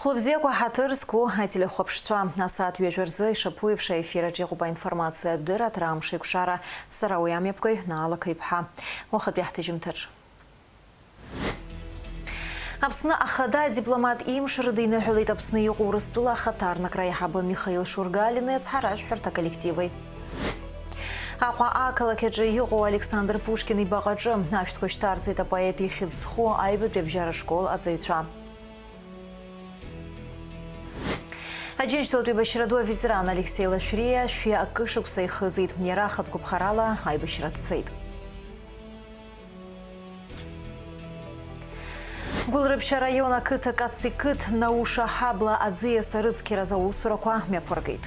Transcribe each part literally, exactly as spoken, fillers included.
Хәлыбзиақәа, ҳаҭыр зқәу ателехәаԥшцәа, асааҭ ҩажәа рзы ишаԥу еиԥш аефир аҿы иҟоуп аинформациатә дырраҭара Амш еиқәшара, сара уи амҩаԥгаҩ Наала Қыҩԥҳа. Уахатәи ҳҭыжьымҭаҿ. Аԥсны Ахада адипломат имшра дыҩныҳәалеит Аԥсны иҟоу Урыстәыла ахаҭарнакра аиҳабы Михаил Шургалини ацҳаражәҳәарҭа аколлективи. Аҟәа ақалақь аҿы иҟоу Александр Пушкин ибаҟаҿы ашәҭқәа шьҭарҵеит апоет ихьӡ зху аҩбатәи абжьара школ аҵаҩцәа. Аџьынџьтәылатә еибашьра ду аветеран Алексеи Лашәриа шәи акы шықәса ихыҵит. Иара ахатә гәаԥхарала аибашьра дцеит. Гәылрыԥшь араион ақыҭа Каци-қыҭ Науша ҳабла аӡиас арыцқьараз аусурақәа мҩаԥыргеит.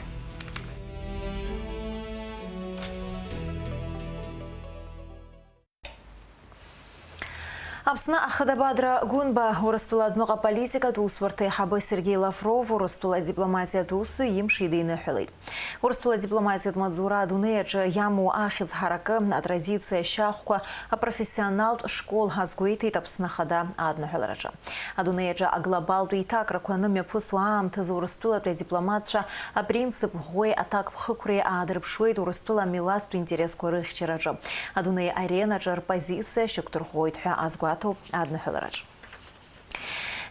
Аԥсны Ахада Бадра Гәынба Урыстәыла адәныҟа аполитикатә усбарҭа аиҳабы Сергеи Лавров Урыстәыла адипломатиатә усзуҩ имш идиныҳәалеит. Урыстәыла адипломатиатә маҵзура адунеи аҿы иамоу ахьӡ ҳаракы, атрадициа ашьахәқәа, апрофессионалтә школ азгәеиҭеит Аԥсны Ахада адныҳәалараҿы. Адунеи аҿы аглобалтә еиҭакрақәа анымҩаԥысуа аамҭазы Урыстәылатәи адипломатцәа апринцип ӷәӷәеи аҭакԥхықәреи аадырԥшуеит Урыстәыла амилаҭтә интересқәа рыхьчараҿы. Адунеи аренаҿы рпозициа шьақәдырӷәӷәоит ҳәа азгәаҭоуп адныҳәалараҿ.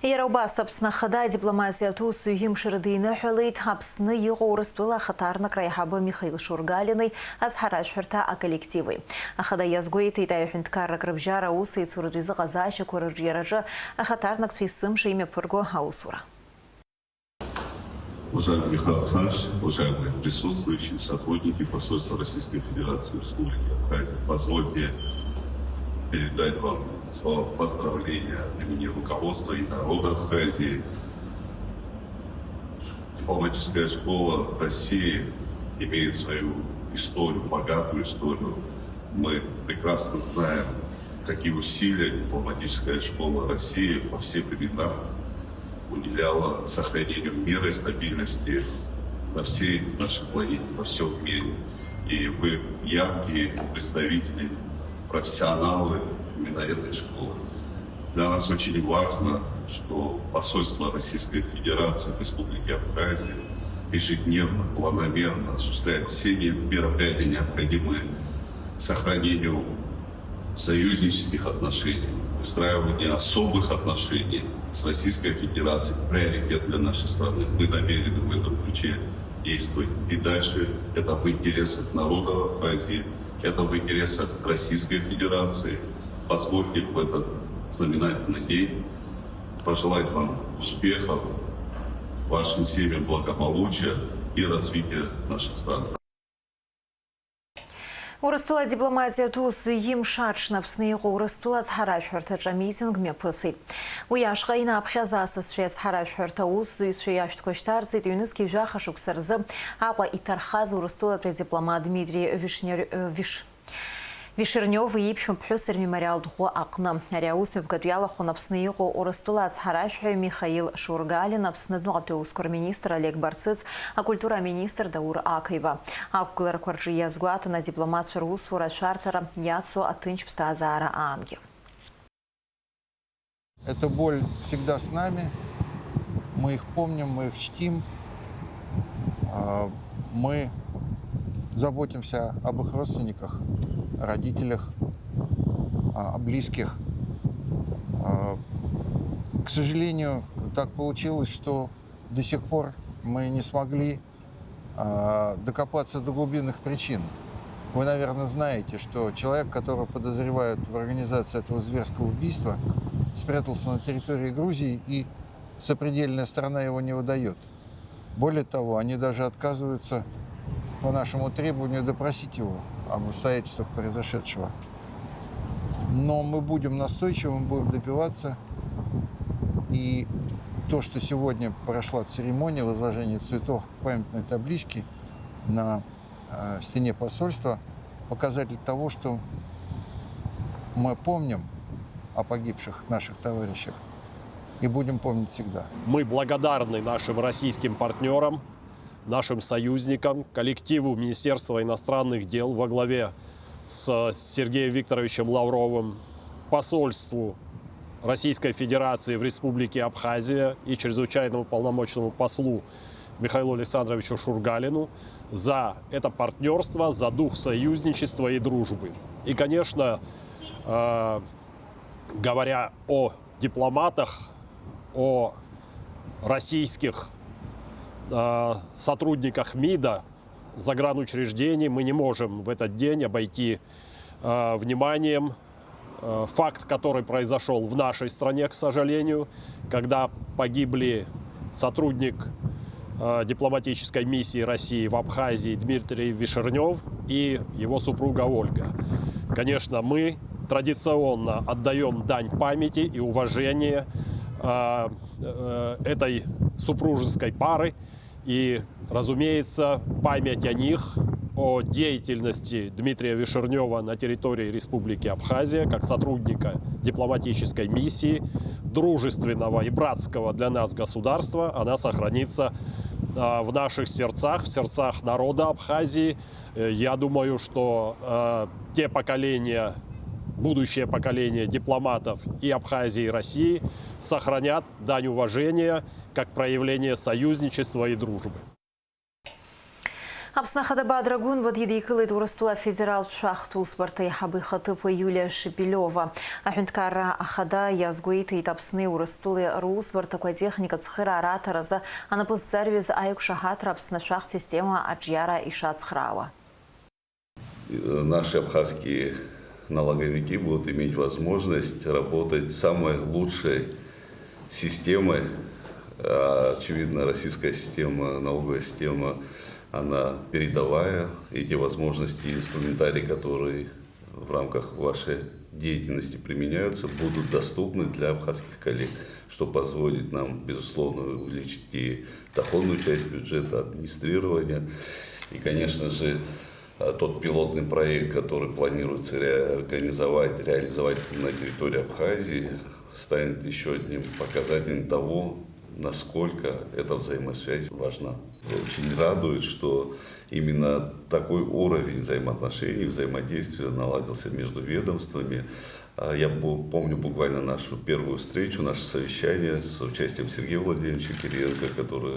Иара убас Аԥсны Ахада адипломатиатә усзуҩ имшра диныҳәалеит Аԥсны иҟоу Урыстәыла ахаҭарнакра аиҳабы Михаил Шургалини ацҳаражәҳәарҭа аколлективи. Ахада иазгәеиҭеит, аҩ-ҳәынҭқаррак рыбжьара аусеицуратә изыҟазаашьақәа рырҿиараҿы ахаҭарнакцәа есымша имҩаԥырго аусура. Уважаемый Михаил Александрович, уважаемые присутствующие, сотрудники посольства Российской Федерации в Республике Абхазия, позвольте передать вам слова поздравления от имени руководства и народа Абхазии. Дипломатическая школа России имеет свою историю, богатую историю. Мы прекрасно знаем, какие усилия дипломатическая школа России во все времена уделяла сохранению мира и стабильности на всей нашей планете, во всём мире. И вы яркие представители, профессионалы именно этой школы. Для нас очень важно, что посольство Российской Федерации в Республике Абхазия ежедневно, планомерно осуществляет все не-, мероприятия, необходимые сохранению союзнических отношений, выстраиванию особых отношений с Российской Федерацией, приоритет для нашей страны. Мы намерены в этом ключе действовать и дальше. Это в интересах народа Абхазии, это в интересах Российской Федерации. Позвольте в этот знаменательный день пожелать вам успехов, вашим семьям благополучия и развития нашей страны. Урыстәыла адипломатиатә усзуҩ имш аҽны Аԥсны иҟоу Урыстәыла ацҳаражәҳәарҭаҿы амитинг мҩаԥысит. Уи ашҟа инаԥхьаз асасцәеи ацҳаражәҳәарҭа аусзуҩцәеи ашәҭқәа шьҭарҵеит, ҩнызқьи жәаха шықәса рзы Аҟәа иҭархаз Урыстәылатәи адипломат Дмитри Вишнер-, Виш-, Вишернев иԥшәма ԥҳәыс рмемориалтә ӷәы аҟны. Ари аус мҩаԥгатә иалахәын Аԥсны иҟоу Урыстәыла ацҳаражәҳәаҩ Михаил Шургалин, Аԥсны адәныҟатәи аусқәа рминистр Олег Барцыц, акультура аминистр Даур Ақаиба. Ақәгыларақәа рҿы иазгәаҭан адипломатцәа русура ашәарҭара иацу аҭынч ԥсҭазаара аангьы. Эта боль всегда с нами. Мы их помним, мы их чтим. А, мы заботимся об их родственниках, родителях, а, о близких. А, к сожалению, так получилось, что до сих пор мы не смогли, а, докопаться до глубинных причин. Вы, наверное, знаете, что человек, которого подозревают в организации этого зверского убийства, спрятался на территории Грузии, и сопредельная сторона его не выдаёт. Более того, они даже отказываются по нашему требованию допросить его об обстоятельствах произошедшего. Но мы будем настойчивы, мы будем добиваться. И то, что сегодня прошла церемония возложения цветов к памятной табличке на, э, стене посольства, показатель того, что мы помним о погибших наших товарищах и будем помнить всегда. Мы благодарны нашим российским партнёрам, нашим союзникам, коллективу Министерства иностранных дел во главе с Сергеем Викторовичем Лавровым, посольству Российской Федерации в Республике Абхазия и чрезвычайному полномочному послу Михаилу Александровичу Шургалину за это партнерство, за дух союзничества и дружбы. И, конечно, э, говоря о дипломатах, о российских э, сотрудниках МИДа, загранучреждений, мы не можем в этот день обойти э, вниманием э, факт, который произошел в нашей стране, к сожалению, когда погибли сотрудник э, дипломатической миссии России в Абхазии Дмитрий Вишернев и его супруга Ольга. Конечно, мы традиционно отдаем дань памяти и уважения э, э, этой супружеской пары. И, разумеется, память о них, о деятельности Дмитрия Вишернева на территории Республики Абхазия как сотрудника дипломатической миссии, дружественного и братского для нас государства, она сохранится а, в наших сердцах, в сердцах народа Абхазии. Э, Я думаю, что э, те поколения, будущее поколение дипломатов и Абхазии, и России сохранят дань уважения как проявление союзничества и дружбы. Аԥсны Ахада Бадра Гәынба дидикылеит Урыстәыла афедералтә шәахтә усбарҭа аиҳабы ихаҭыԥуаҩ Иулиа Шепелиова. Аҳәынҭқарра Ахада иазгәеиҭеит Аԥсни Урыстәылеи русбарҭақәа атехника ацхыраара аҭаразы анапы зҵарҩыз аиқәшаҳаҭра Аԥсны ашәахтә система аҿиара ишацхраауа. Наши абхазские налоговики будут иметь возможность работать с самой лучшей системой. А, Очевидно, российская система, налоговая система, она передовая. И те возможности и инструментарий, которые в рамках вашей деятельности применяются, будут доступны для абхазских коллег, что позволит нам, безусловно, увеличить и доходную часть бюджета, администрирования. И, конечно же, тот пилотный проект, который планируется ре- организовать, реализовать на территории Абхазии, станет еще одним показателем того, насколько эта взаимосвязь важна. Очень радует, что именно такой уровень взаимоотношений, взаимодействия наладился между ведомствами. А, Я бу- помню буквально нашу первую встречу, наше совещание с участием Сергея Владимировича Кириенко, который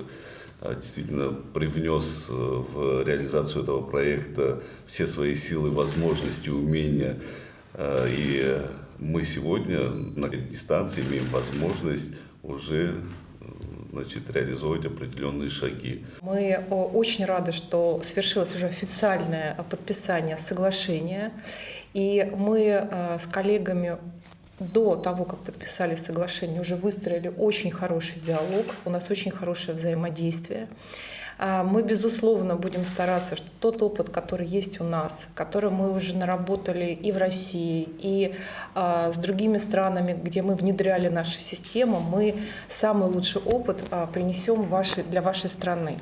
а, действительно привнес э, в реализацию этого проекта все свои силы, возможности, умения. А, И мы сегодня на дистанции имеем возможность уже э, значит, реализовывать определенные шаги. Мы э, очень рады, что свершилось уже официальное подписание соглашения. И мы э, с коллегами до того, как подписали соглашение, уже выстроили очень хороший диалог, у нас очень хорошее взаимодействие. А, Мы, безусловно, будем стараться, что тот опыт, который есть у нас, который мы уже наработали и в России, и а, с другими странами, где мы внедряли нашу систему, мы самый лучший опыт а, принесем вашей, для вашей страны.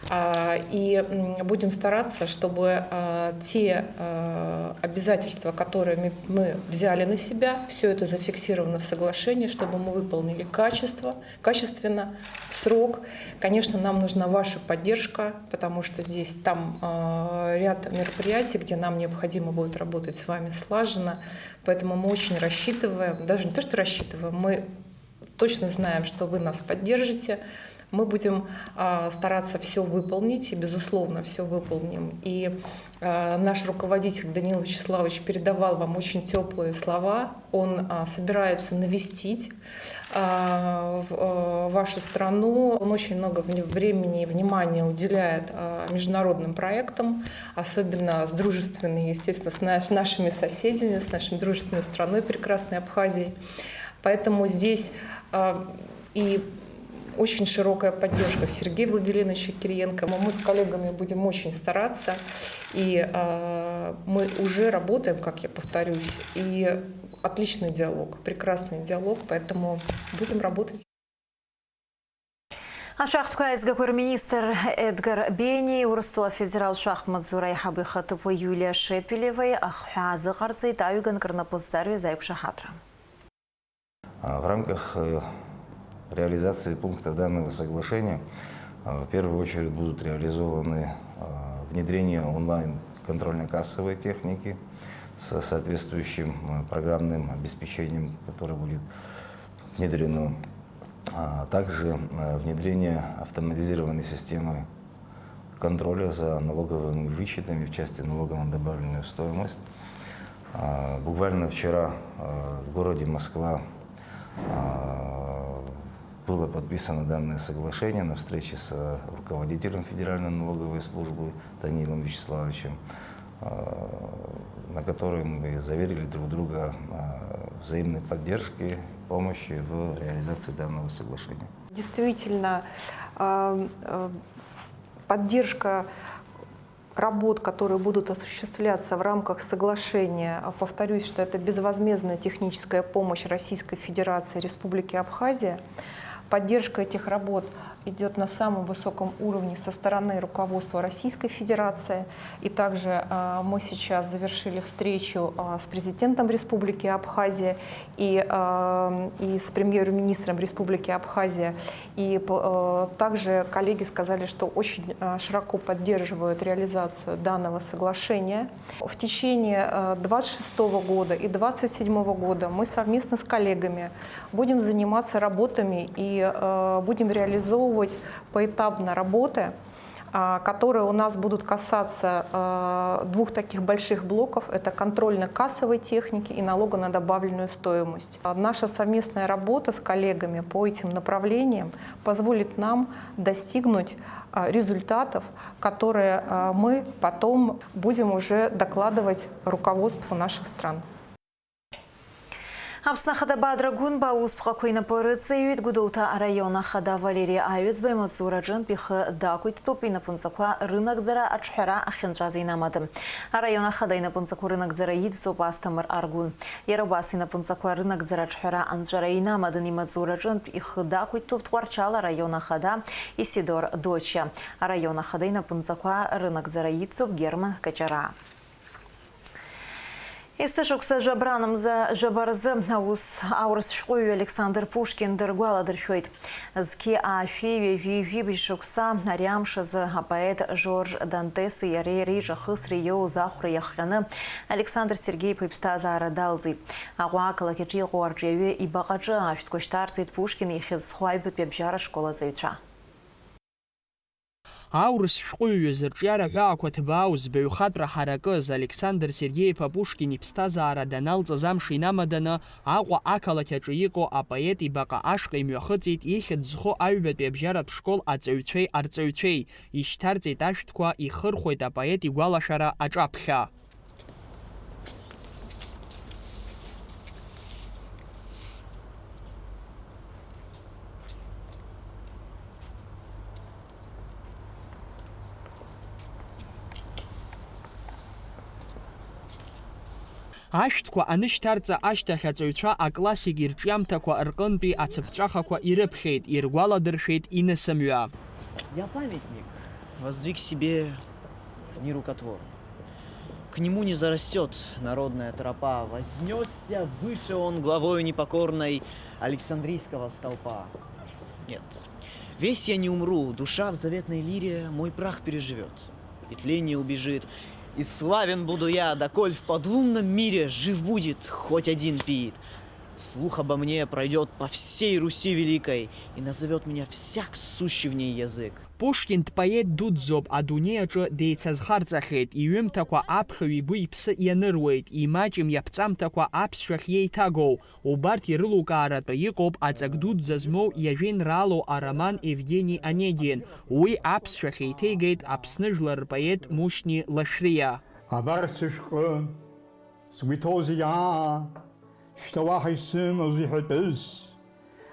А, И м, будем стараться, чтобы а, те а, обязательства, которые мы- мы взяли на себя, все это зафиксировано в соглашении, чтобы мы выполнили качество, качественно, в срок. Конечно, нам нужна ваша поддержка, потому что здесь там а, ряд мероприятий, где нам необходимо будет работать с вами слаженно. Поэтому мы очень рассчитываем, даже не то, что рассчитываем, мы точно знаем, что вы нас поддержите. Мы будем а, стараться все выполнить, и, безусловно, все выполним. И а, наш руководитель Данил Вячеславович передавал вам очень теплые слова. Он а, собирается навестить а, в- а, вашу страну. Он очень много вне- времени и внимания уделяет а, международным проектам, особенно с дружественными, естественно, с наш- нашими соседями, с нашей дружественной страной прекрасной Абхазией. Поэтому здесь а, и очень широкая поддержка Сергея Владимировича Кириенко. Мы с коллегами будем очень стараться, и а, мы уже работаем, как я повторюсь, и отличный диалог, прекрасный диалог, поэтому будем работать. Ашәахтәқәа аизгақәа рминистр Едгар Бениеи Урыстәыла афедералтә шәахтә маҵзура аиҳабы ихаҭыԥуаҩ Иулиа Шепелиевеи ахҳәаа азыҟарҵеит аҩганк рнапы зҵарҩыз аиқәшаҳаҭра. А, В рамках э, реализации пунктов данного соглашения а, в первую очередь будут реализованы а, внедрение онлайн контрольно-кассовой техники, С соответствующим, э, программным обеспечением, которое будет внедрено, а также, э, внедрение автоматизированной системы контроля за налоговыми вычетами в части налога на добавленную стоимость. А, буквально вчера, э, в городе Москва, а, было подписано данное соглашение на встрече с, э, руководителем Федеральной налоговой службы Данилом Вячеславовичем, э, на которой мы заверили друг друга, э, взаимной поддержке, помощи в реализации данного соглашения. Действительно, э, э, поддержка работ, которые будут осуществляться в рамках соглашения, а, повторюсь, что это безвозмездная техническая помощь Российской Федерации Республике Абхазия. Поддержка этих работ идёт на самом высоком уровне со стороны руководства Российской Федерации. И также, а, мы сейчас завершили встречу, а, с президентом Республики Абхазия и, а, и с премьер-министром Республики Абхазия. И п-, э, также коллеги сказали, что очень, э, широко поддерживают реализацию данного соглашения. В течение, э, двадцать шестого года и двадцать седьмого года мы совместно с коллегами будем заниматься работами и, э, будем реализовывать поэтапно работы, а, которые у нас будут касаться, э, двух таких больших блоков. Это контрольно-кассовой техники и налога на добавленную стоимость. А наша совместная работа с коллегами по этим направлениям позволит нам достигнуть, а, результатов, которые, а, мы потом будем уже докладывать руководству наших стран. Аԥсны Ахада Бадра Гәынба аусԥҟақәа инапы рыҵаҩит. Гәдоуҭа араион ахада Валери Аҩӡба имаҵураҿынтә ихы дақәиҭтәуп, инапынҵақәа рынагӡара аҿҳәара ахьынҵәаз инамадам. Араион ахада инапынҵақәа рынагӡара идҵоуп Асҭамыр Аргәын. Иара убас инапынҵақәа рынагӡара аҿҳәара анҵәара инамадан, имаҵураҿынтә ихы дақәиҭтәуп Тҟәарчал араион ахада Исидор Доча. Араион ахада инапынҵақәа рынагӡара идҵоуп Герман Каҷараа. Есышықәса жәабранамза жәаба рзы аус аурыс шәҟәыҩҩы Александр Пушкин дыргәаладыршәоит. Зқьи аашәи ҩажәи жәибжь шықәса ари амш азы апоет Жорж Дантеси иареи реиҿахысра иоуз ахәра иахҟьаны Александр Сергеи-иԥа иԥсҭазаара далҵит. Аҟәа ақалақь аҿы иҟоу арҿиаҩы ибаҟаҿы ашәҭқәа шьҭарҵеит Пушкин ихьыӡ зху аҩбатәи абжьара школ аҵаҩцәа. Аурыс шәҟәыҩҩы зырҿиара ҳәаақәа ҭбаау збаҩхатәра ҳаракыз Александр Сергеи-иԥа Пушкин иԥсҭазаара даналҵыз амш инамаданы Аҟәа ақалақь аҿы иҟоу апоет ибаҟа ашҟа имҩахыҵит ихьӡ зху аҩбатәи абжьаратә школ аҵаҩцәеи арҵаҩцәеи, ишьҭарҵеит ашәҭқәа, ихырхәеит апоет игәалашәара аҿаԥхьа. Ашәҭқәа анышьҭарҵа ашьҭахь аҵаҩцәа аклассик ирҿиамҭақәа рҟынтәи ацыԥҵәахақәа ирыԥхьеит, иргәаладыршәеит инысымҩа. Я памятник воздвиг себе нерукотворный. К нему не зарастёт народная тропа. Вознёсся выше он главою непокорной Александрийского столпа. Нет, весь я не умру, душа в заветной лире мой прах переживёт. И тление убежит, и славен буду я, доколь в подлунном мире жив будет хоть один пиит. Слух обо мне пройдёт по всей Руси великой, и назовёт меня всяк сущий в ней язык. Пушкин дпоет дуӡӡоуп, адунеи аҿы деицазхарҵахьеит, иҩымҭақәа аԥхьаҩ игәы-иԥсы ианыруеит, имаҷым иаԥҵамҭақәа аԥсшәахь иеиҭагоу, убарҭ ирылукааратәы иҟоуп аҵак дуӡӡа змоу иажәеинраалоу ароман Евгений Онегин, уи аԥсшәахь еиҭеигеит Аԥсны жәлар рпоет Мушьни Лашәриа. Абар сышәҟы, сгәы иҭоу зегь аа, шьҭа уаҳа исымаз иҳәатәыз,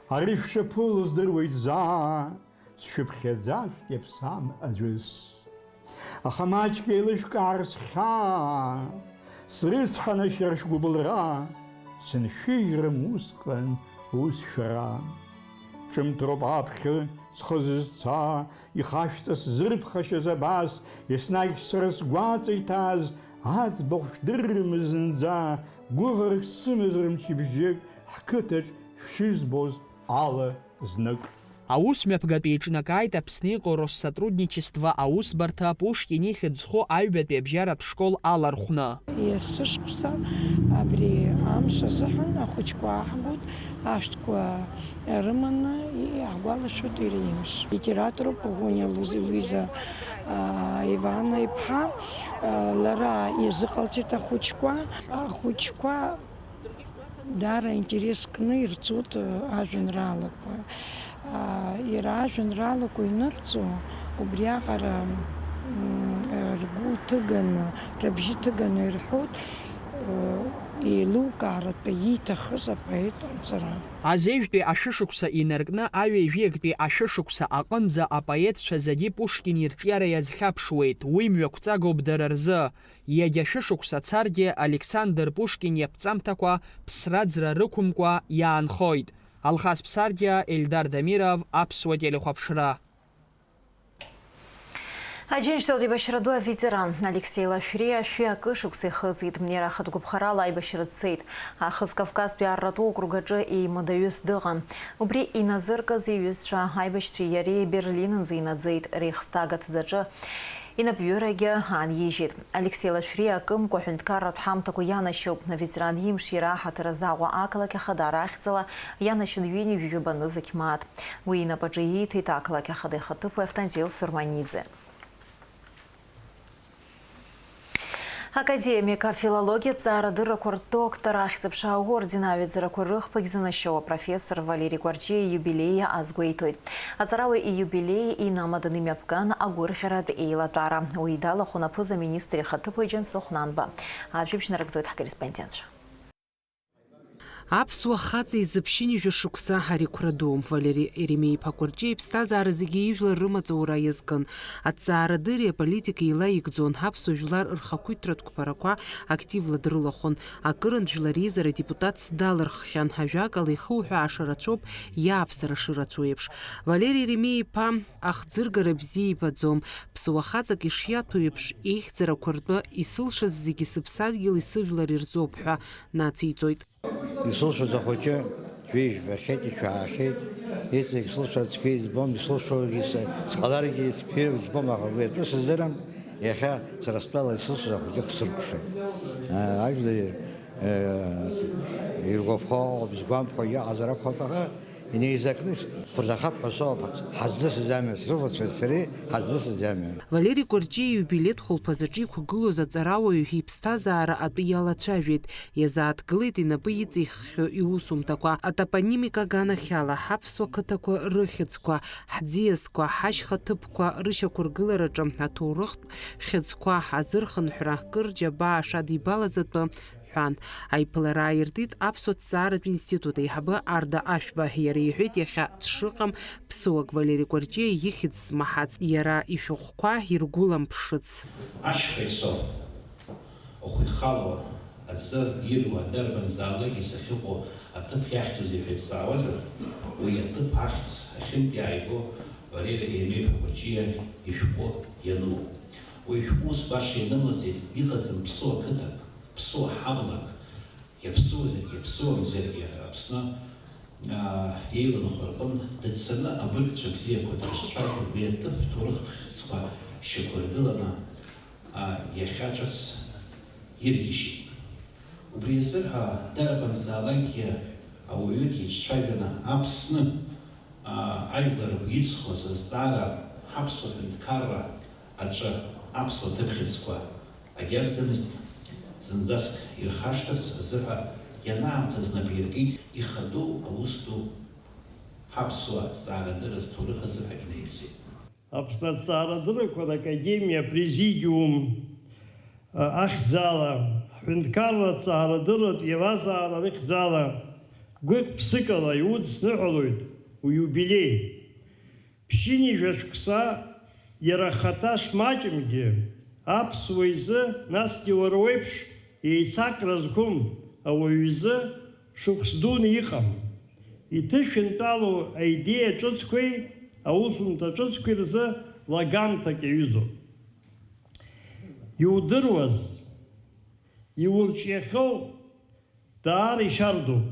ари шәшаԥыло здыруеит заа, сшәыԥхьаӡашт иаԥсам аӡәыс. Аха маҷк еилышәкаар схьаа, срыцҳанашьар шәгәыбылра, сыншәыжьрым усҟан ус шәара. Ҿымҭроуп аԥхьа схы зызца, ихашәҵа сзырԥхашьаз абас, еснагь сара сгәаҵа иҭаз, аӡбахә шәдыррымыз зынӡа, гәыӷрак сымазар мчыбжьык, ҳқыҭаҿ шәызбоз ала знык. Аус мҩаԥгатә еиҿнакааит Аԥсны иҟоу Россотрудничество аусбарҭа Пушкин ихьӡ зху аҩбатәи абжьаратә школ алархәны. Есышықәса абри амш азыҳәан ахәыҷқәа ааҳгоит, ашәҭқәа рыманы иаҳгәалашәоит иара имш. Литературоуп Ӷәыниа Луиз-, Луиза, аа, Ивана-иԥҳа, аа, лара изыҟалҵеит ахәыҷқәа, ахәыҷқәа Даара интерес кны ирҵоит, э, ажәеинраалақәа. А, иара ажәеинраалақәа инырҵо, убриаҟара, м, э, ргәы ҭыганы, рыбжьы ҭыганы ирҳәоит, э, еилукааратәы ииҭахыз апоет анҵара. Азеижәтәи ашәышықәса инаркны аҩажәиактәи ашәышықәса аҟынӡа апоетцәа зегьы Пушкин ирҿиара иазхьаԥшуеит, уи мҩақәҵагоуп дара рзы. Егьа шәышықәса царгьы Александр Пушкин иаԥҵамҭақәа ԥсра-ӡра рықәымкәа иаанхоит. Алхас Ԥсардиа, Ельдар Дамиров, Аԥсуа телехәаԥшра. Аџьынџьтәылатә еибашьра ду аветеран Алексеи Лашәриа шәи акы шықәса ихыҵит. Иара ахатә гәаԥхарала аибашьра дцеит. Аахыҵ Кавказтәи арратә округ аҿы еимадаҩыс дыҟан. Убри иназыркыз иҩызцәа аибашьцәеи иареи Берлинынӡа инаӡеит, Рейхстаг аҭӡаҿы инапҩырагьы аанижьит. Алексеи Лашәриа акымкәа аҳәынҭқарратә ҳамҭақәа ианашьоуп. Аветеран имш иара аҳаҭыр азы Аҟәа ақалақь Ахадара ахьӡала ианашьан ҩынҩажәи жәаба нызқь мааҭ. Уи инапаҿы ииҭеит ақалақь Ахада ихаҭыԥуаҩ Автандил Сурманиӡе. Академик, афилологиатә ҵаарадыррақәа рдоктор ахьӡ-аԥша аорден аҩаӡарақәа рыхԥагь занашьоу апрофессор Валери Кәарҷиа ииубилеи азгәеиҭоит. Аҵарауаҩ ииубилеи инамаданы имҩаԥган агәырӷьаратә еилатәара. Уи далахәын аԥыза-министр ихаҭыԥуаҩ Џьансыхә Нанба. Ажәабжь нарыгӡоит ҳкорреспондентцәа. Аԥсуа хаҵа изы ԥшьынҩажәа шықәса ари қәра ду. Валери Еремеи-иԥа Кәарҷиа иԥсҭазаара зегьы ижәлар рымаҵ аура иазкын. Аҭҵаарадырреи аполитикеи еилаигӡон, аԥсуа жәлар рхақәиҭратә қәԥарақәа активла дрылахәын. Акырынтә жәлар реизара адепутатс далырххьан, ажәакала, ихуҳәааша рацәоуп, иааԥсара шырацәоу еиԥш. Валери Еремеи-иԥа ахӡыргара бзиа ибаӡом, ԥсуа хаҵак ишиаҭәоу еиԥш, ихьӡарақәа ртәы исылшаз зегьы сыԥсадгьыли сыжәлари рзоуп ҳәа нациҵоит. Исылшоз ахәыҷы ҩажәа жәбахьеит, ишәаахьеит, иҵегь сылшо цқьа избом, исылшогьы с-, сҟаларгьы цқьа збом, аха уи атәы сыздырам, иахьа сара стәала исылшоз ахәыҷы хсыркәшоит. Ажәлар, э, иргәаԥхо ыҟоуп, згәамԥхо иҟазар акәхап, аха инеизакны хәырзахап ҳәа соуп, ҳазлысыз амҩа, срылацәеит сареи ҳазлысыз амҩа. Валери Кәарҷиа ииубилеҭ хәылԥазаҿы иқәгылоз аҵарауаҩ иԥсҭазаара атәы иалацәажәеит, иазааҭгылеит инапы иҵиххьоу иусумҭақәа, атопонимика аганахьала, ҳаԥсуа қыҭақәа рыхьӡқәа, ҳӡиасқәа, ҳашьха ҭыԥқәа рышьақәыргылараҿы аҭоурыхтә хьыӡқәа азырхынҳәра кыр џьабаа шадибалаз атәы ҳәан. Аиԥылара ааиртит Аԥсуа ҭҵааратә институт аиҳабы Арда Ашәба. Иара иҳәеит, иахьа дшыҟам ԥсуак Валери Кәарҷиа ихьӡ змаҳац, иара ишәҟәқәа иргәыламԥшыц. Ашьха исо, ухы ихало, аӡы ируа, дарбанзаалакгьы сахьыҟоу аҭыԥ иахьӡузеи ҳәа дҵаауазар, уи аҭыԥ ахьӡ ахьынтә иааиго Валери Еремеи-иԥа Кәарҷиа ишәҟәы иануп. Уи ишәҟәы ус баша ианымлаӡеит, иҟаӡам ԥсуа қыҭак, ԥсуа ҳаблак, иаԥсуазаргьы, иаԥсуамзаргьы, Аԥсны, аа, еиланхо рҟынтә дыццаны абыргцәа бзиақәа дрызцәажәон, уи аҭыԥ ҭоурыхтә хьыӡқәа шьақәыргыланы, аа, иахьа ҿыц иргьежьит. Убри азыҳәа дарбанзаалакгьы ауаҩы дицәажәаны Аԥсны, аа, ажәлар ргәы иҵхоз азҵаара ҳаԥсуа ҳәынҭқарра аҿы аԥсуа ҭыԥхьыӡқәа агьагӡамызт, зынӡаск ирхашҭырц азыҳәа ианаамҭаз нап иркит, ихадоу аус ду ҳаԥсуа аҭҵаарадырра зҭоурых азыҳәа инаирсит. Аԥсны аҭҵаарадыррақәа ракадемиа апрезидиум ахьӡала, ҳҳәынҭқарра аҭҵаарадырратә иаразаара рыхьӡала, гәык-ԥсыкала иудсныҳәалоит уиубилеи. Ԥшьынҩажәа шықәса иара ахаҭа шмаҷымгьы, аԥсуа изы, насгьы уара уеиԥш еицакра зқәым ауаҩ изы шықәс дуны иҟам. Иҭышәынтәалоу аидеиа ҿыцқәеи аусумҭа ҿыцқәеи рзы лагамҭак иаҩызоуп. Иудыруаз, иурҿиахьоу даара ишьардоуп,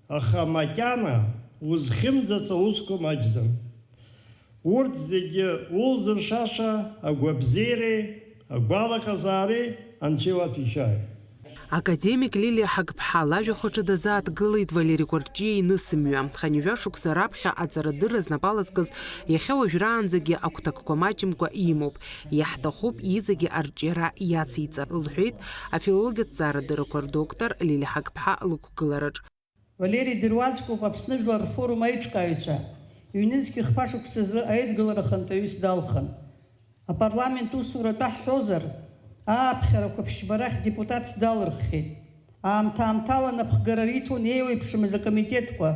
аха макьана узхьымӡац аусқәа маҷӡам. Урҭ зегьы улзыршаша агәабзиареи агәалаҟазаареи Анцәа иуаҭәеишьааит. Академик Лилиа Ҳагԥҳа лажәахә аҿы дазааҭгылеит Валери Кәарҷиа инысымҩа. Хынҩажәа шықәса раԥхьа аҵарадырра знапы алазкыз, иахьа уажәраанӡагьы агәҭакқәа маҷымкәа имоуп. Иаҳҭахуп иҵегьы арҿиара иациҵар, лҳәеит афилологиатә ҭҵаарадыррақәа рдоктор Лилиа Ҳагԥҳа лықәгылараҿ. Валери дыруаӡәкуп Аԥсны Жәлар рфорум аиҿкааҩцәа. Ҩнызқь хԥа шықәсазы аидгылара хантәаҩыс далхын. Апарламент усура атәы ҳҳәозар, ааԥхьарақәа ԥшьба рахь депутатс далырххьеит. Аамҭа-аамҭала напхгара риҭон еиуеиԥшымыз акомитетқәа,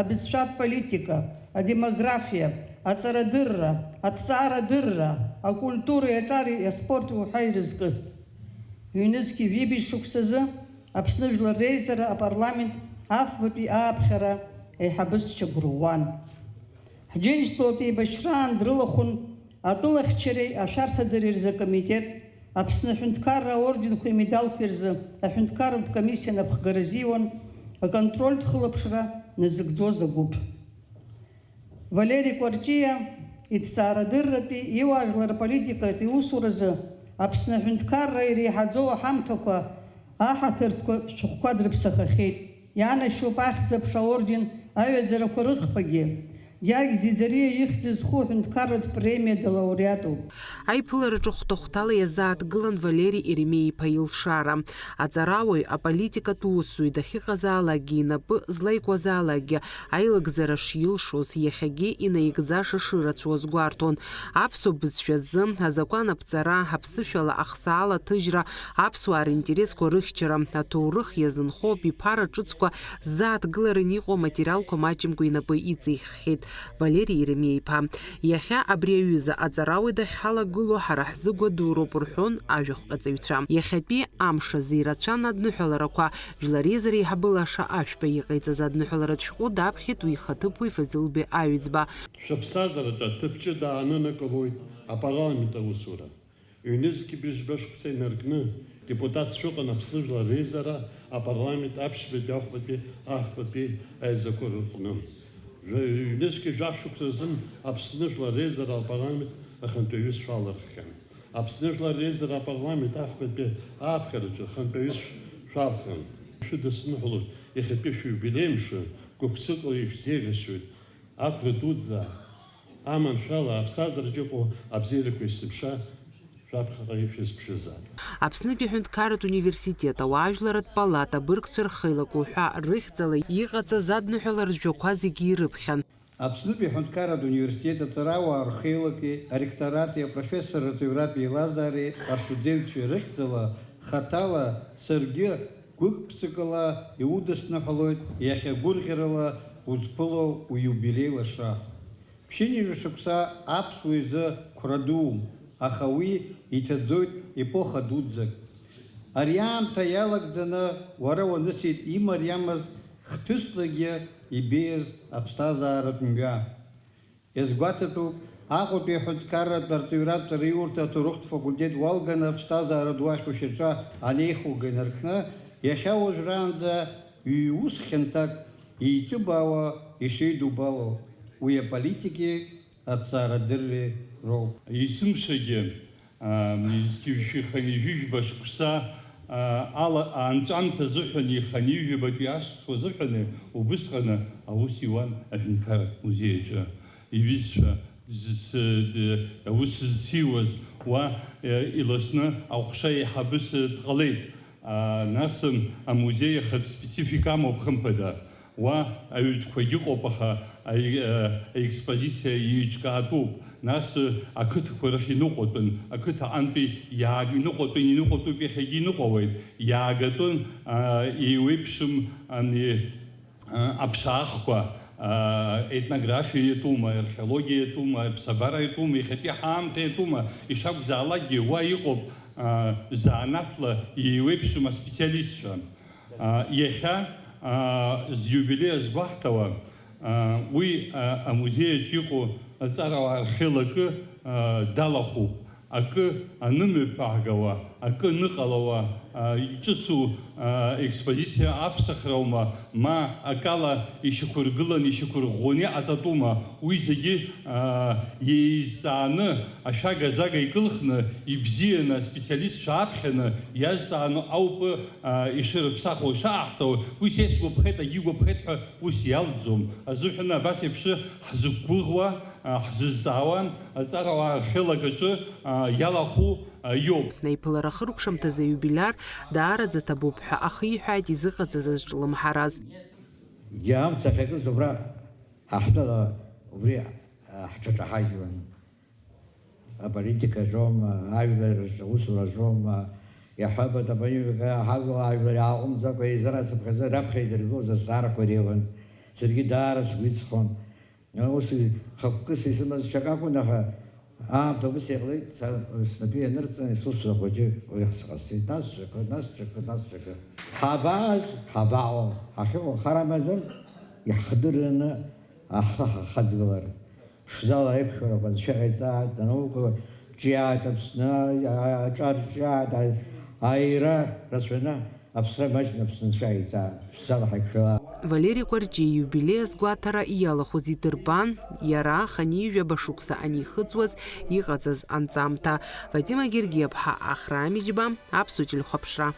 абызшәатә политика, адемографиа, аҵарадырра, аҭҵаарадырра, акультуреи аҿари аспорти уҳәа ирызкыз. Ҩнызқьи жәибжь шықәсазы Аԥсны Жәлар Реизара апарламент афбатәи ааԥхьара аиҳабысшьа гәырӷәӷәан. Ҳџьынџьтәылатә еибашьраан дрылахәын атәылахьчареи ашәарҭадареи рзы акомитет, Аԥсны аҳәынҭқарра аорденқәеи амедалқәеи рзы аҳәынҭқарратә комиссиа напхгара азиуан, аконтрольтә хылаԥшра назыгӡоз агәыԥ. Валери Кәарҷиа иҭҵаарадырратәи, иуаажәлар аполитикатәи иусуразы Аԥсны аҳәынҭқарра иреиҳаӡоу аҳамҭақәа аҳаҭыртәқәа шәҟәқәа дрыԥсахахьеит. Ианашьоуп Ахьӡ-аԥша аорден аҩаӡарақәа рыхԥагьы. Гьаргь Ӡиӡариа ихьӡ зху аҳәынҭқарратә премиа далауреатуп. Аиԥылараҿы хәҭа-хәҭала иазааҭгылан Валери Еремеи-иԥа илшара. Аҵарауаҩ, аполитикатә усзуҩ дахьыҟазаалакгьы, инапы злаикуазаалакгьы аилагӡара шилшоз, иахьагьы инаигӡаша шырацәоз гәарҭон. Аԥсуа бызшәа азы азакәан аԥҵара, аԥсышәала ахсаала аҭыжьра, аԥсуаа ринтересқәа рыхьчара, аҭоурых иазынхо абиԥара ҿыцқәа ззааҭгыларан иҟоу аматериалқәа маҷымкәа инапы иҵиххьеит Валери Еремеи-иԥа. Иахьа абри аҩыза аҵарауаҩ дахьҳалагылоу ҳара ҳзы гәадуроуп, рҳәон ажәахәҟьаҵаҩцәа. Иахьатәи амш азы ирацәан адныҳәаларақәа, Жәлар Реизара аиҳабы Лаша Ашәба иҟаиҵаз адныҳәаларатә шәҟәы даԥхьеит уи ихаҭыԥуаҩ Фазил-беи Аҩӡба. Шәыԥсҭазаараҿы аҭыԥ ҷыда аанынакылоит апарламент аусура. Ҩнызқь быжьба шықәса инаркны, депутатс шәыҟан Аԥсны Жәлар Реизара апарламент аԥшьбатәи, ахәбатәи, ахԥатәи аизақәа рыҟны. Ҩнызқь жәаф шықәса азын Аԥсны Жәлар Реизара апарламент ахантәаҩыс шәалырххьан. Аԥсны Жәлар Реизара апарламент ахԥатәи ааԥхьараҿы ахантәаҩыс шәалхын. Шәыдысныҳәалоит иахьатәи шәиубилеи мшы, гәык-ԥсыкала ишәзеиӷьасшьоит. Ақәра дуӡӡа аманшәала аԥсҭазаараҿ иҟоу абзиарақәа есымша шәаԥхьаҟа ишәызԥшызаап. Аԥснытәи аҳәынҭқарратә университет, ауаажәларратә палата, абыргцәа рхеилак уҳәа рыхьӡала иҟаҵаз адныҳәаларатә жәақәа зегьы ирыԥхьан. Аԥснытәи аҳәынҭқарратә университет аҵарауаа рхеилаки аректорати апрофессорратә ҩратә еилазаареи астудентцәеи рыхьӡала хаҭала саргьы гәык-ԥсыкала иудысныҳәалоит иахьа гәырӷьарала узԥыло уиубилеи лаша. Ԥшьынҩажәа шықәса аԥсуа изы қәра дууп, аха уи иҭаӡоит епоха дуӡӡак. Ари аамҭа иалагӡаны уара уанысит имариамыз хҭыслагьы ибеиаз аԥсҭазааратә мҩа. Иазгәаҭатәуп, Аҟәатәи аҳәынҭқарратә арҵаҩратә ҵараиурҭа аҭоурыхтә факультет уалганы аԥсҭазаара ду ахь ушьаҿа анеихуга инаркны, иахьа уажәраанӡа ҩ-ус хьанҭак еиҿыбаауа ишеидубало, уи аполитики аҭҵаарадырреи роуп. Есымшагьы, аа, зқьи жәшәи хынҩажәи жәба шықәса, аа, ала, анҵәамҭа азыҳәан, ихынҩажәи жәабатәи ашықәсқәа азыҳәан убысҟаны аус иуан аҳәынҭқарратә музеи аҿы. Иҩызцәа зыс-, д-, аус зциуаз уа, е, иласны аҟәша еиҳабыс дҟалеит. А, нас, м, амузеи ахатә специфика амоуп, хымԥада. Уа аҩытәқәагьы ыҟоуп, аха аи-, а, аекспозициа еиҿкаатәуп. Нас, ы, ақыҭақәа рахь иныҟәатәын, ақыҭа аҟынтәи иаа-, иныҟәатәын, иныҟәатәуп, иахьагьы иныҟәауеит, иаагатәын, а, еиуеиԥшым, ани, а, аԥшаахқәа, а, етнографиа иатәума, археологиа иатәума, аԥсабара иатәума, иахьатәи ҳаамҭа иатәума, ишакәзаалакгьы уа иҟоуп, а, занааҭла еиуеиԥшым аспециалистцәа. А, иахьа, а, зиубилеи азгәаҳҭауа, а, уи, а, амузеи аҿы иҟоу аҵарауаа рхеилакы, а, далахәуп. Акы анымҩаԥаагауа, акы аныҟалауа, а, иҿыцу, а, експозициа аԥсахраума, ма акала ишьақәыргыланы, ишьақәырӷәӷәаны иҟаҵатәума, уи зегьы, а, еизҵааны, ашәага-зага икылхны, ибзианы аспециалистцәа аԥхьаны иазҵааны ауп, а, ишырыԥсахуа, ишааҳҵауа, уи са исгәаԥхеит, агьигәаԥхеит ҳәа ус иалҵӡом. Азыҳәан абас еиԥш ҳзықәгәыӷуа, а, ҳзызҵаауа, аҵарауаа рхеилак аҿы, а, иалахәу, а, иоуп. Аиԥылара ахыркәшамҭазы аиубилиар даараӡа ҭабуп ҳәа ахиҳәааит изыҟаҵаз азҿлымҳараз. Џьа амца ахьакыз убра ҳаҳтәала убри, а, ҳҿаҿаҳажьуан. Аполитикаҿоума, ажәлараҿы аусураҿоума, иаҳҳәап, аполитика ҳажәлар, ажәлар иааҟәымҵӡакәа еизара цыԥхьаӡа раԥхьа идыргылоз азҵаарақәа иреиуан. Саргьы даара сгәы иҵхон. Ус хықәкыс исымаз ҽак акәын, аха аамҭа убас иҟалеит, са снапы ианырҵан, исылшоз ахәыҷы уи сҟасҵеит. Нас ҽакы, нас ҽакы, нас ҽакы. Ҳабааз, ҳабаҟоу, ҳахьыҟоу хар амаӡам, иаҳхдырраны ҳхы ҳахаҵгылар. Ԥшӡала аиқәшәарақәа анцәа иҟаиҵааит, анаука ҿиааит Аԥсны, аҿар ҿиааит, аира рацәаны Аԥсра маҷны Аԥсны анцәа иҟаиҵааит, ԥшӡала ҳаиқәшәала. Валери Кәарҷиа ииубилеи азгәаҭара иалахәыз идырбан, иара хынҩажәаба шықәса анихыҵуаз иҟаҵаз анҵамҭа. Фатима Гергиаԥҳа, Ахрам Иџьба, Аԥсуа телехәаԥшра.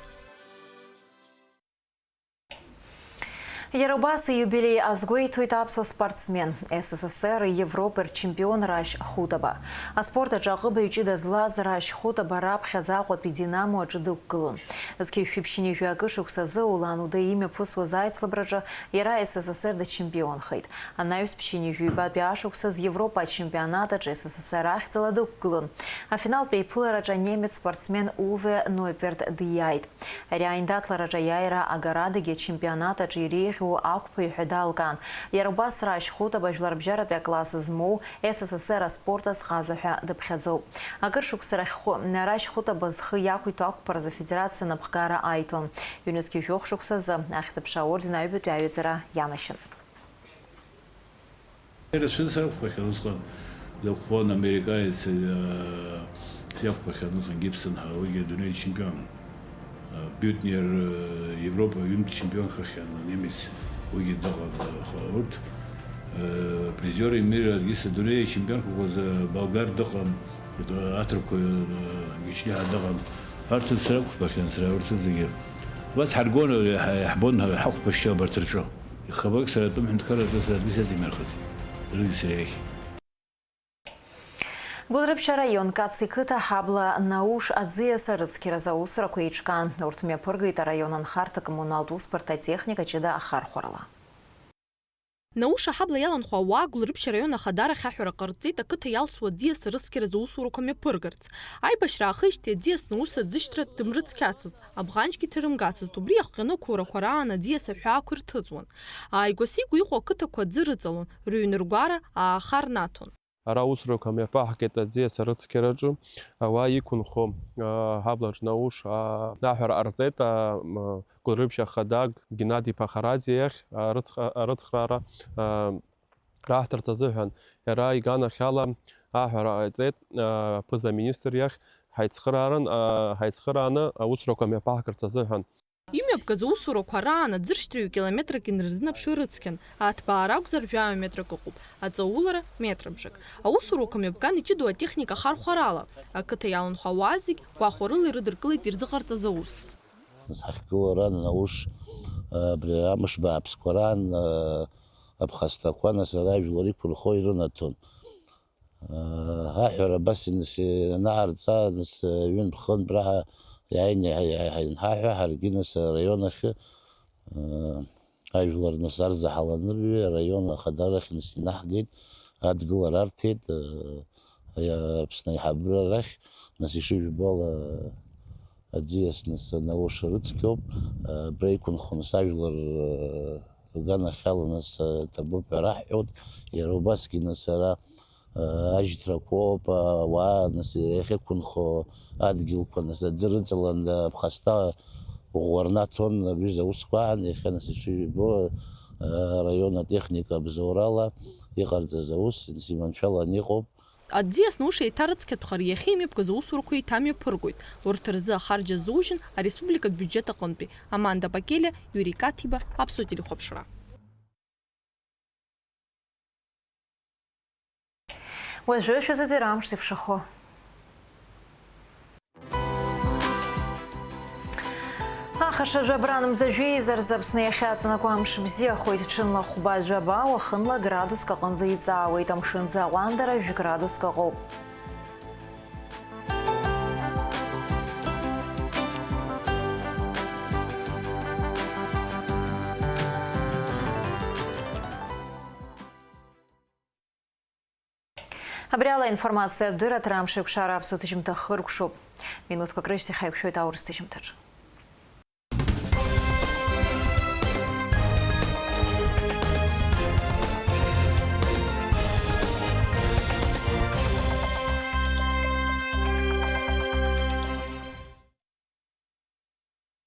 Иара убас ииубилеи азгәеиҭоит аԥсуа спортсмен, С С С Р-и Европеи рчемпион Рашь Хутаба. Аспорт аҿы аҟыбаҩ ҷыда злаз Рашь Хутаба раԥхьаӡа Аҟәатәи Динамо аҿы дықәгылон. Зқьи жәшәи ԥшьынҩажәи акы шықәсазы Улан-Удэ имҩаԥысуаз аицлабраҿы иара С С С Р дачемпионхеит. Анаҩс ԥшьынҩажәи ҩбатәи ашықәсаз Европа ачемпионат аҿы С С С Р ахьӡала дықәгылон. Афиналтә еиԥылараҿы анемец спортсмен Уве Нойперт диааит. Ари аиндаҭлараҿы аиааира агарадагьы ачемпионат аҿы иреиӷьу ақәԥаҩ ҳәа далкаан. Иара убас Рашь Хутаба жәларбжьаратәи акласс змоу С С С Р аспорт азҟаза ҳәа дыԥхьаӡоуп. Акыр шықәса рахь хәы-, Рашь Хутаба зхы иақәиҭу ақәԥаразы афедерациа напхгара аиҭон. Ҩнызқьи жәохә шықәсазы Ахьӡ-аԥша аорден аҩбатәи аҩаӡара ианашьан. Ирацәаны срақәԥахьан усҟан, дыӷәӷәон американец, э, сиақәԥахьан усҟан Гибсон ҳәа, уигьы адунеи чемпион. Э, Бютнер, э, Европа ҩынтә чемпионхахьан, немец, уигьы дыҟан, аха урҭ, э, призеры мира, егьыс адунеи ачемпионхақәаз, э, болгар дыҟан, э, аҭырқәа, э, Гечниа дыҟан. Арҭ срақәԥахьан сара урҭ зегьы. Убас ҳаргон, иаҳ-, иаҳбон ҳақәԥашьшьы абарҭ рҿы. Ихабык сара атәым ҳәынҭқарраҿы сара адәы сазимырхыц, даргьы сара иахь. Гәылрыԥшь араион Кац иқыҭа Ҳабла Науш аӡиас арыцқьаразы аусурақәа еиҿкаан. Урҭ мҩаԥыргеит араион анхарҭа-коммуналтә усбарҭа атехника ҷыда ахархәарала. Науш аҳабла иаланхо ауаа Гәылрыԥшь араион ахадарахь аҳәара ҟарҵеит, ақыҭа иалсуа аӡиас арыцқьаразы аусурақәа мҩаԥыргарц. Аибашьра аахижьҭеи аӡиас Наус аӡышьҭра дымрыцқьацызт, абӷанҷгьы ҭырымгацызт, убри иахҟьаны ақәурақәа раан аӡиас аҳәаақәа ирҭыҵуан. Ааигәа-сигәа иҟоу ақыҭақәа аӡы рыҵалон, рыҩныргәара ааха рнаҭон. Ара аусурақәа мҩаԥаҳгеит аӡиас арыцқьараҿы, ауаа иқәынхо, а, ҳаблаҿ Науш, а, аҳәара ҟарҵеит, а, м, Гәылрыԥшь ахада Геннади Пахарадзе иахь, арыцх-, арыцхраара, а, раҳҭарц азыҳәан. Иара иганахьала аҳәара ҟаиҵеит, а, аԥыза-министр иахь, ҳаицхыраарын, а, ҳаицхырааны аусурақәа мҩаԥаҳгарц азыҳәан. Имҩаԥгаз аусурақәа раан аӡыршьҭра ҩ-километрак инарзынаԥшуа ирыцқьан, аҭбаара акәзар жәаҩа метрак ыҟоуп, аҵаулара метрыбжак. Аусурақәа мҩаԥган иҷыдоу атехника ахархәарала, ақыҭа иаланхо ауаа зегь гәахәарыла ирыдыркылеит ирзыҟарҵаз аус. Нас ҳахьгылоу раан Науш, абри амш бааԥсқәа раан, аԥхасҭақәа, нас ара ажәлар иқәырхо ирынаҭон. Аҳәара абас иныс-, ианаарҵа, нас, ҩынтә-хынтә раҳа иааины иаҳа-, иаҳа-, ианҳаҳәа, ҳаргьы нас араион ахьы, ажәлар нас арзаҳал анырҩы, араион ахадарахь нас инаҳгеит, адгылара арҭеит, Аԥсны аиҳабыра рахь, нас ишыжәбо ала, аӡиас нас Науш рыцқьоуп, абра иқәынхон нас ажәлар, рганахьала нас ҭабуп ҳәа раҳҳәоит, иара убасгьы нас ара, Ажьҭрақәоуп, ауаа, нас, иахьықәынхо адгьылқәа, нас, аӡы рыҵалан, аԥхасҭа ӷәӷәа рнаҭон, абҩыза аусқәа аан, иахьа, нас, ишыжәбо, араион атехника абзоурала иҟарҵаз аус, нас, иманшәалан иҟоуп, Аӡиас наушеиҭарыцқьатәхар иахьа имҩаԥгаз аусурақәа еиҭамҩаԥыргоит. Урҭ рзы ахарџь азужьын ареспубликатә биуџьет аҟынтәи. Аманда Бакелиа, Иури Каҭиба, Аԥсуа телехәаԥшра. Уажәы шәазыӡырҩ амш зеиԥшрахо. Ахаша жәабранмза жәеиза рзы Аԥсны иахьаҵанакуа амш бзиахоит, ҽынла хәба-жәаба, уахынла градуск аҟынӡа иҵаауеит, амшын ӡы аҟәандара жәградуск ыҟоуп. Абри ала аинформациатә дырраҭара амш еиқәшара аԥсуа ҭыжьымҭа хыркәшоуп. Минуҭқәак рышьҭахь ҳаиқәшәоит аурыс ҭыжьымҭаҿы.